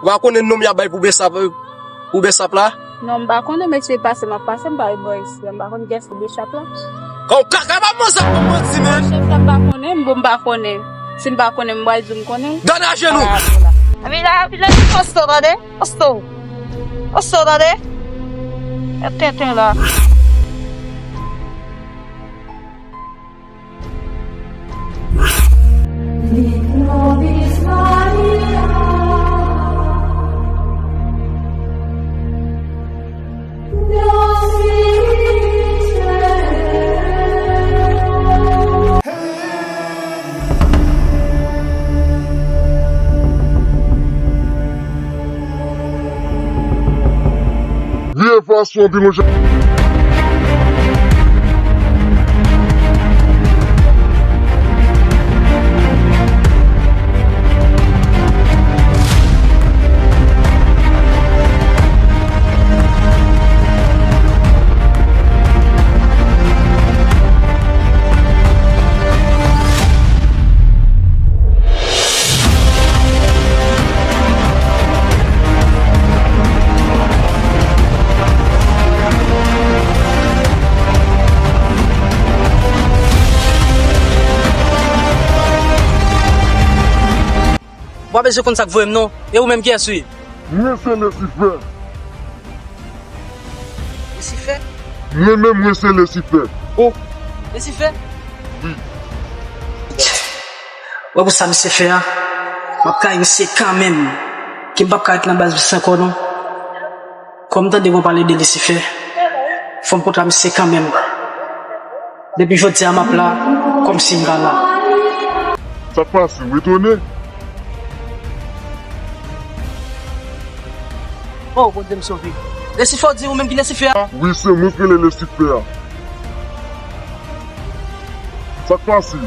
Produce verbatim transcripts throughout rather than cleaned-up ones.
Ou pa konnen nonm y ap bay pou Bèsap, pou Bèsap la? Non, m pa konnen, mesye, pase m ap pase, m pa wè bò isi a, m pa konn kiyès ki Bèsap la. Kòm kaka pa manzè ap manti, men. Chèf sa m pa konnen, m bon, m pa konnen. Si m pa konnen, m pral di w m konnen. Gade ajenou. Vila, vila, kosto, tande? Kosto. Kosto, tande? E tenten la. Vye fason di nou jan. W pa bezwen konn sa k voye m non. E ou menm kiyès ou ye? Mwen se Lesifè. Lesifè? Mwen menm mwen se Lesifè. Oh. Lesifè? Wi. Wè pou sa misye fè a, m ap kache misye kanmenm. Ke m p ap ka ret nan baz misye ankò non. Kòm m tande w pale de Lesifè, fò m kontre a misye kanmenm. Depi jodi a m ap la, kòmsi m pa la. Sa k pase, w etone? Oh, Bondye m sove. Lesifè w di ou menm ki Lesifè a? Wi, se mwen k rele Lesifè a. Sa k pase?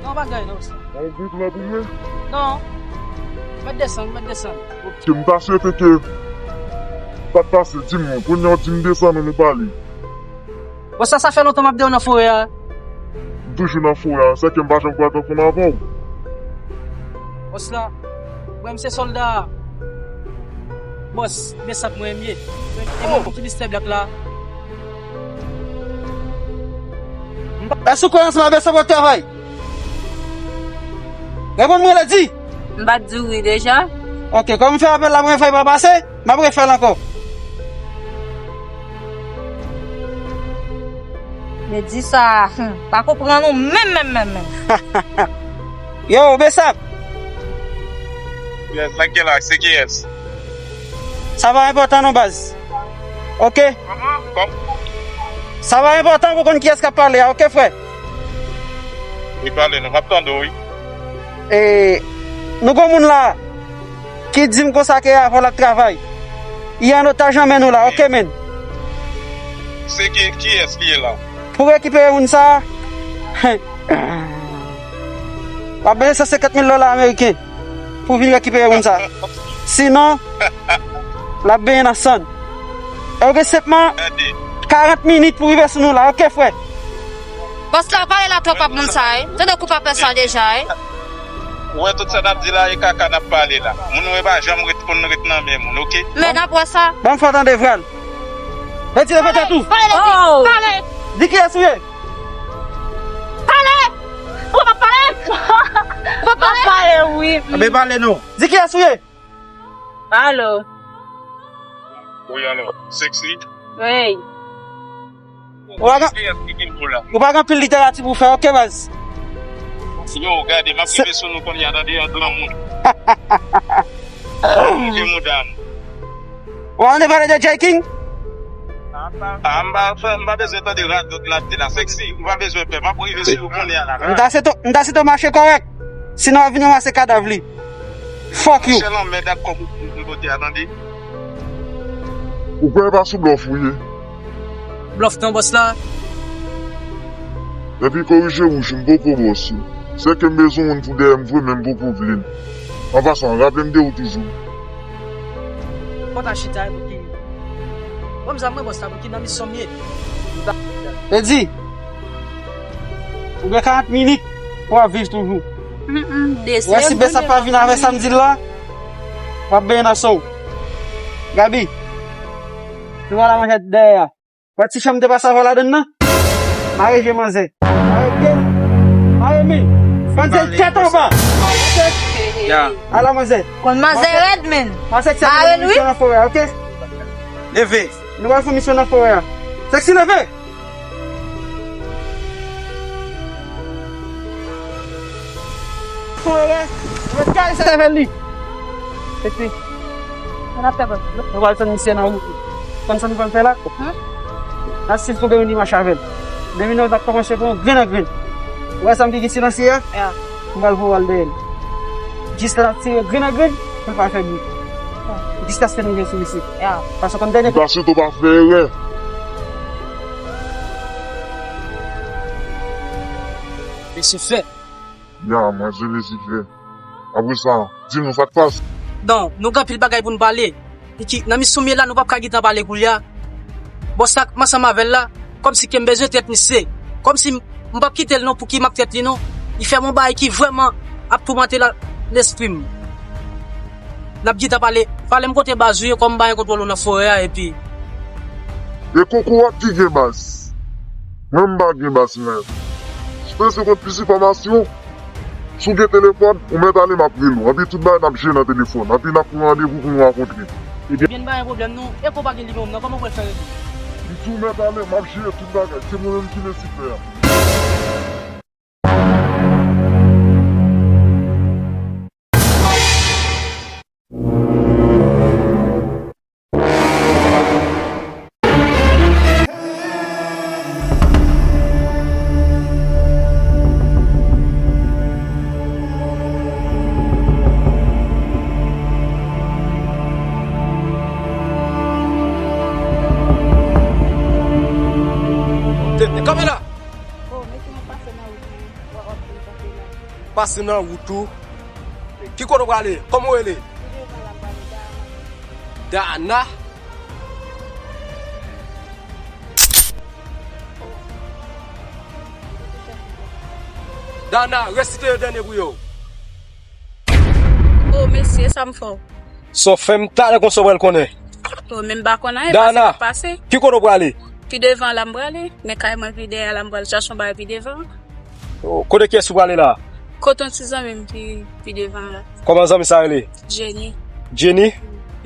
Non, bagay non. Yon gwo plan pou mwen? Non. Mèt desann, mèt desann. Ok, m ta swete ke sa k pase, di m, kounye a w di m desann, nou pale. Bòs la, sa fè lontan m ap de w nan forè a. M toujou nan forè a, sèke m pa janm kwè tan konn avè w. Bòs la, mwen m se sòlda a. Bòs, men sa k mwen m ye. E mwen ki Mistè Blak la. Èske w kwè ansanm avè sa w ap travay? Reponn mwen la, di! M pa t di w wi deja? Ok, kòm m fè apèl la premye fwa li pa pase, m ap refè l ankò. Men di sa, hmm, pa konprann ou menm, menm, menm, menm. Yo, Bèsap! Yes, sa k gen la, se kiyès? Sa pa enpòtan non, baz. Ok? Kòman? Kòm? Sa pa enpòtan pou konn kiyès k ap pale a, ok, frè? Wi, pale, nou p ap tande w, wi. E, nou gon moun la ki di m konsa ke avè w l ap travay. Li an otaj nan men nou la, ok, men. Se ki, kiyès ki ye la? Pou rekipere moun sa a, w ap benyen san senkant mil dola ameriken pou vin rekipere moun sa. Sinon, l ap benyen nan sann. E w gen senpman karant minit pou rive sou nou la, ok, frè? Bòs la, pale la twòp ap moun sa, wi. Tande kou pa pè sa deja, wi. Ou wè tout sa n ap di la, e kaka n ap pale la. Moun ou wè pa janm ret, konn ret nan men moun, ok? Men n ap wè sa. Ban m fè w tande vwal. Retire petèt ou. Pale, pale, pale. Di kiyès ou ye? Pale! Ou pa pale? Ou pa pale? Pale, wi. Enben pale non. Di kiyès ou ye? Alo. Wi, alò, Sexy. Wi. Ou pa gen, ou pa gen anpil literati pou fè, oke, baz? Yo, gade, m ap rive sou nou kounye a, tande, an granmoun. Tande, medam. Ou pa tande pale de Jay King? Ah, m pa, m pa, m pa bezwen tande radòt la, te la, Sexy, m pa bezwen pè, m ap rive sou nou kounye a la. M ta sito, m ta sito mache kòrèk. Sinon, w ap vin ranmase kadav li. Fuck you. Chèl anmèd ak kòb ou kote a, tande. Ou kwè e pa sou blòf ou ye? Blòf nan bòs la. Epi korije wouj, m poko bòs ou. Sèke m bezwen moun pou dèyè m vre, men m poko vle l. An pasan, raple m de ou toujou. Kòta chita e pou ki. Ban m zam mwen bòs la pou ki nan misyon m ye. Edi, ou gen karant minit pou w ap viv toujou. Ou wè si Besa pa vin avè sa m di l la, w ap benyen nan so w. Gabi, nou wè la manjèt dèyè a. Wè ti chanm te pase avè w ladann nan? Mare je manzè. Mare pye l. Mare men. Pann se tèt anba. Ya. Ala manzè. Konn manzè rèd, men. Manzè ti ap fè misyon nan forè a, oke? Leve. Nou pral fè misyon nan forè a. Sexy, leve. Forè. Mwen kay sèvèl li. Sexy. Sa n ap fè, bòs? Nou pral tann misye nan wout. Konn sa nou pral fè la? N ap swiv pou Bernie mache avè l. Demen nou t ap kòmanse pran grenn an grenn. Ou wè sa m ki gen silansye a? M pral voye w al dèyè l. Jis lè n ap tire grenn an grenn, pou l pa fè bri. Jis lè se nou gen sou misye. Paske konn dènye. Paske to pa fè erè. Mesye fè. Ya, mwen se Lisife. Apre sa, di nou sa k pase. Non, nou gen anpil bagay pou n pale. Piki, nan misyon m ye la, nou p ap ka gentan pale koulye a. Bòs la, m ansanm avè l la, kòmsi ke m bezwen trèt misye. Kòmsi m, m p ap kite l non, pou ki m ap trèt li non. Li fè m yon bagay ki vrèman ap toumante la, lespri m. N ap gentan pale, pale m kote baz ou ye, kòm m pa gen kontwòl ou nan forè a, epi. E koko a ki gen baz? Mwen m pa gen baz mwen. Si w bezwen konn plis enfòmasyon, si w gen telefòn, ou mèt ale m ap rele w. Anpi tout bagay n ap jere nan telefòn. Anpi n ap pran randevou pou nou rankontre. Ebyen, ebyen, pa gen pwoblèm non. E ko pa gen nimewo m nan, kòman w pral fè rele? M di w mèt ale, m ap jere tout bagay. Se mwen menm ki Lisife a. Kanpe la! Pase nan wout ou. Ki kote w prale? Kòman w rele? Dana. Dana, resite yo dènye bri yo. O mesye, sa m fè w? Sa w fè m talè konsa w pral konnen. O, men m pa konn anyen, pase k ap pase. Dana, ki kote w prale? Pi devan la m prale, men kay mwen pi dèyè la m pral chache yon bagay pi devan. O, kote kiyès ou prale la? Kote yon ti zanmi m ki pi devan la. Kòman zanmi sa rele? Jenny. Jenny?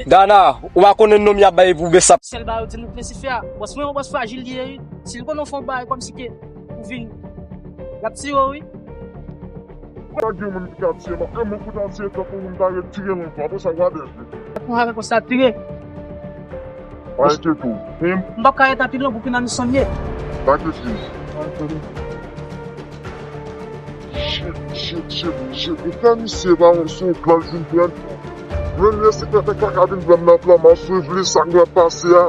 Dana, ou pa konnen non m y ap bay pou Besa? Sèl bagay yo di nou Lisife a. Bòs mwen, yon bòs frajil li ye, wi. Si l konnen w fè yon bagay kòmsi ke ou vin, l ap tire w, wi. Pa gen moun ki ka tire m. E mwen pou ta tire tankou moun ta ret tire lontan. Apre sa, gade. Mwen avèk ou sa tire. Pa enkyete w. M p ap ka ret anpil non pou ki nan misyon m ye. Pa enkyete w. Shit, shit, shit, shit. Ou fè misye pa yon sou plan l vin pran. Mwen, mwen se fè kaka vin pran m nan plan, m ap swiv li, sa k pral pase a.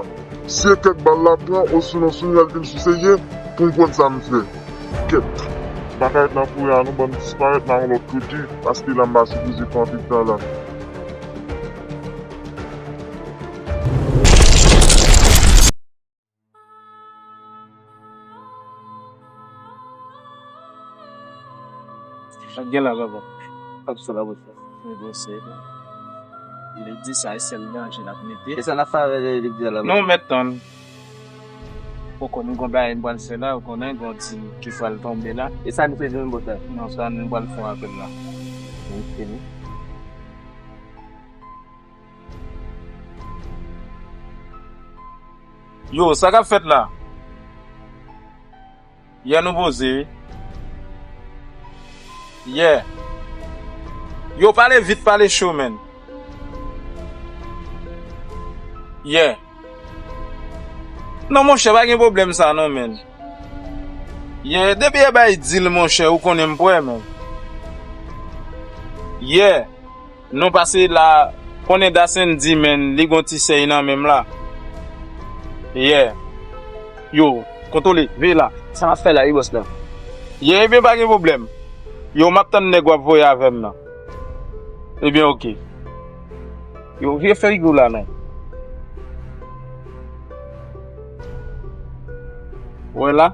Si e kèk bal l ap pran, osinon si l vin sou serye, pou m konn sa m fè. Kèt. M pa ka ret nan forè a non, ban m disparèt nan yon lòt kote, paske la m pa sipoze fè anpil tan la. Sa k gen la, papa? Sa k sou la, papa? Bon, se li di sa, e sèl danje l ap mete. E sa n ap fè avè li di la, papa? Non, mèt tann. Ou konnen gon bagay m pral fè la, ou konnen gon dil ki pral tonbe la. E sa nou fè jwenn bòs la? Non, sa nou pral fè apèl la. Ok, wi. Yo, sa k ap fèt la? Yè nou poze, wi. Yè. Yo, pale vit, pale cho, menn. Yè. Non, monchè, pa gen pwoblèm sa, non, menn. Yè, depi e bay dil, monchè, ou konnen m prè, menn. Yè. Nou pase la, konnen Dasenn di, menn, li gon ti sèy nan men m la. Yè. Yo, kontwole, veye la. Sa m ap fè la, wi, bòs la. Yè, ebyen, pa gen pwoblèm. Yo, m ap tann nèg w ap voye avè m nan. Ebyen, oke. Yo, vye fè figi w la, non. Wè la.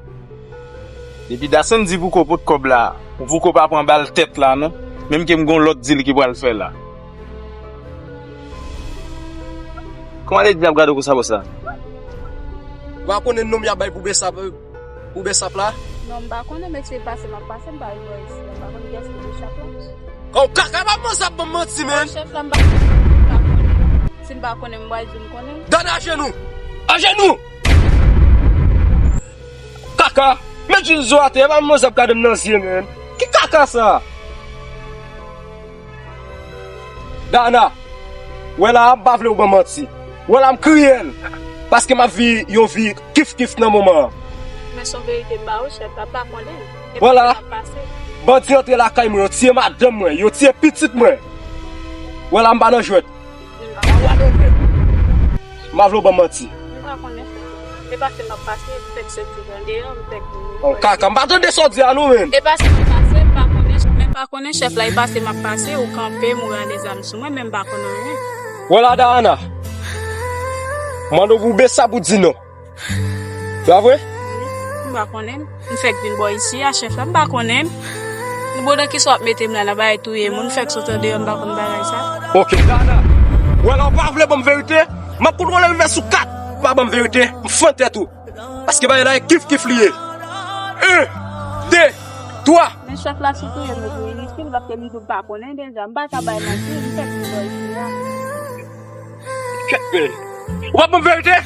Depi Dasenn di poko pot kòb la, ou poko pa pran bal tèt la, non. Menm ke m gon lòt dil ki pral fè la. Kòman Lady ap gade w konsa, bòs la? Ou pa konnen nonm y ap bay pou Besap, pou Besap la? Non, m pa konnen, mesye, pase m ap pase, m pa rive isi, m pa konn kiyès ki Besap la. Kòm kaka, pa manzè ap ban m manti, menn. Chèf la, m pa, m pa konnen. Si m pa konnen, m pral di m konnen. Dana, ajenou! Ajenou! Kaka, met jis zo atè, pa manzè ap gade m nan zye, menn. Ki kaka sa? Dana, wè la, m pa vle ou ban manti. Wè la, m kriyèl. Paske m ap viv yon vi kif kif nan moman an. Men se yon verite m ba ou, chèf la, m pa konnen. Wè la, bandi antre lakay mwen, yo tiye madanm mwen, yo tiye pitit mwen. Wè la, m pa nan jwèt. M pa vle w ban m manti. M pa konnen. E pase m ap pase, m fèk soti andeyò, m fèk vini. Oh, kaka, m pa tande sa w di a non, menn. E pase m ap pase, m pa konnen, m pa konnen chèf la, e pase m ap pase, ou kanpe m, ou rale zam sou mwen, men m pa konnen anyen. Wè la, Dana. Mande w pou Besap, ou di non. Se pa vre? M pa konnen. M fèk vin bò isi a, chèf la, m pa konnen. Bon, nan kisa w ap mete m la, nan bagay touye moun, m fèk sot andeyò, m pa konn bagay sa. Oke, Dana. Wè la, w pa vle ban m verite? M ap kontwole l vè sou kat. Pa ban m verite, m fann tèt ou. Paske bagay la e kif kif li ye. En, de, twa. Men chèf la, si w touye m, yo touye li, si l ap te li tou, m pa konnen deja, m pa ka bay manti, m fèk vin bò isi a. Kèt, men. Ou pa ban m verite?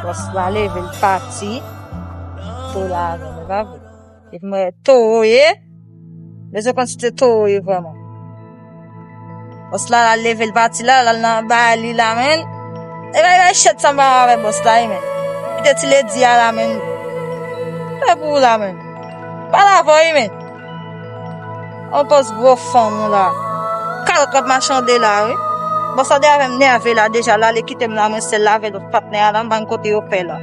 Bòs la leve, l pati. Tou la, men, men pa vre. Epi m wè towo ye. Bezwen konn si se towo ye vrèman. Bòs la, l al leve, l pati la, l al nan bagay li la, menn. E bay bay chet sa m pa avè bòs la, wi, menn. Kite ti ledi a la, menn. Fè pou ou la, menn. Pale avè w, wi, menn. On pòz gwo fanm ou la. Kalòt w ap machande la, wi. Bòs la de avè m nève la deja, l ale kite m la, mwen sèl la avè lòt patnè a la, m pa konn kote yo pè la.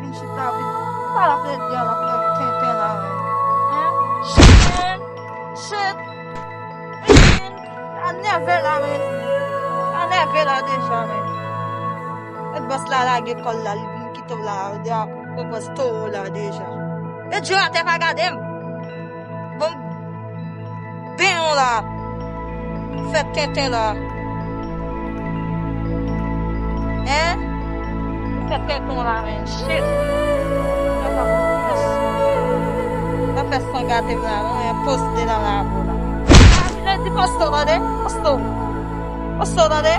Vin chita, vin. Ou pa la plede a la fè tenten la, wi. Hein? Chen! Chen! Vin! Sa nève la, wi. Sa nève la deja, wi. Mèt bòs la lage kò l la, li vin kite w la, wi, deja. Ou pran towo la deja. E djo atè pa gade m. Bon, ben w la. Fè tenten la. Hein? Fè tenten w la, men. Shit. Pa fè san gate m la, non, men poste nan labo la. Vin di poste, tande? Poste. Poste, tande?